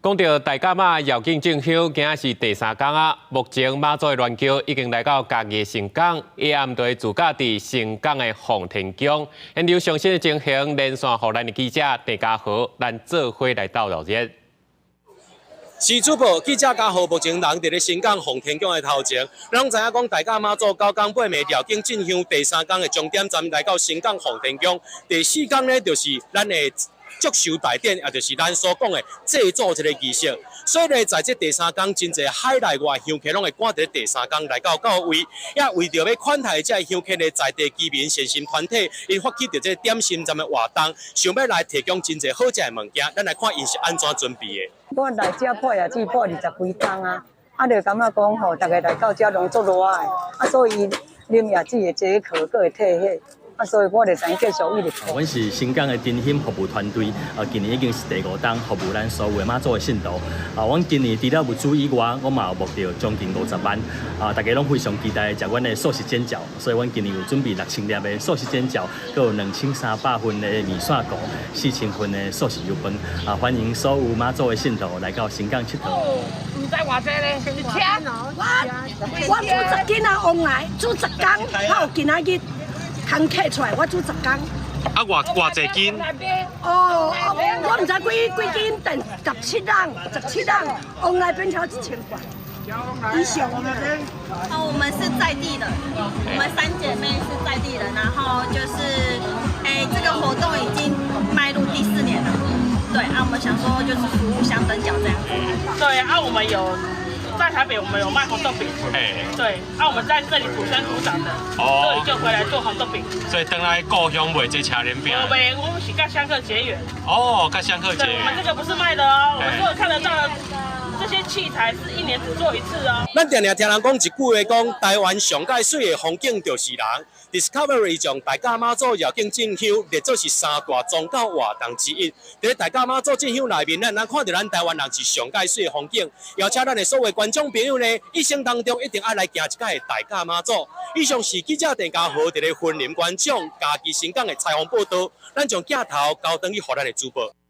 講到大甲媽繞境進香，今仔是第三工啊。目前媽祖的鑾轎已經來到嘉義盛港，下暗就會駐駕佇盛港的奉天宮。現場上新的情形，連線予咱的記者鄭家豪，咱做伙來鬥熱熱。是主播記者嘉豪，目前人佇咧盛港奉天宮的頭前，咱攏知影講大甲媽祖九工八暝繞境進香第三工的終點站來到盛港奉天宮，第四工呢就是咱的祝壽大典，也就是咱所講的祭祖這个儀式。所以呢，在這第三工，真濟海內外香客攏會趕佇第三工來到到位，也為著欲款待這香客的在地居民善心團體，𪜶發起著這點心站的活動，想欲來提供真濟好食的物件。咱來看𪜶是按怎準備的。我來遮破椰子破二十幾冬啊，啊，就感覺講吼，逐个來到遮攏足熱的，啊，所以啉椰子會解渴，閣會退火。啊，所以我就知影繼續一直。阮是盛港的振興服務團隊，今年已經是第五冬服務咱所有的媽祖的信徒。啊，阮今年除了物資以外，我嘛有募著將近50萬。啊，大家攏非常期待食阮的素食煎餃，所以阮今年有準備6000粒的素食煎餃，閣有2300份的麵線糊，4000份的素食油飯。啊，歡迎所有媽祖的信徒來到盛港𨑨迌。毋知偌濟咧，一車。我煮10斤啊，往來煮10工，才有今仔日通客出來，我煮十工。啊，偌偌濟斤？哦，我毋知幾幾斤，但17籠，17籠，往來變成1000塊以上。哦，我們是在地的，我們三姐妹是在地人，然後就是，哎，這個活動已經邁入第四年了。對，啊，我們想說就是服務香燈腳這樣子。對啊，我們有在台北，我們有賣紅豆餅。對，啊，我們在這裡土生土長的，所以就回來做紅豆餅。所以轉來故鄉賣這車輪餅。無賣，我們是佮香客結緣。哦，佮香客結緣。我們這個不是賣的哦，我們所有看得到的這些器材是一年只做一次哦。咱定定聽人講一句話，講台灣上蓋媠的風景就是人。Discovery 將大甲媽祖繞境進香列做是三大宗教活動之一。佇大甲媽祖進香內面，咱咱看著咱台灣人是上蓋媠的風景。邀請咱的所有觀眾朋友呢，一生當中一定愛來行一擺大甲媽祖。以上是記者鄭家豪佇咧雲林觀眾嘉義盛港的採訪報導。咱將鏡頭交轉去予咱的主播。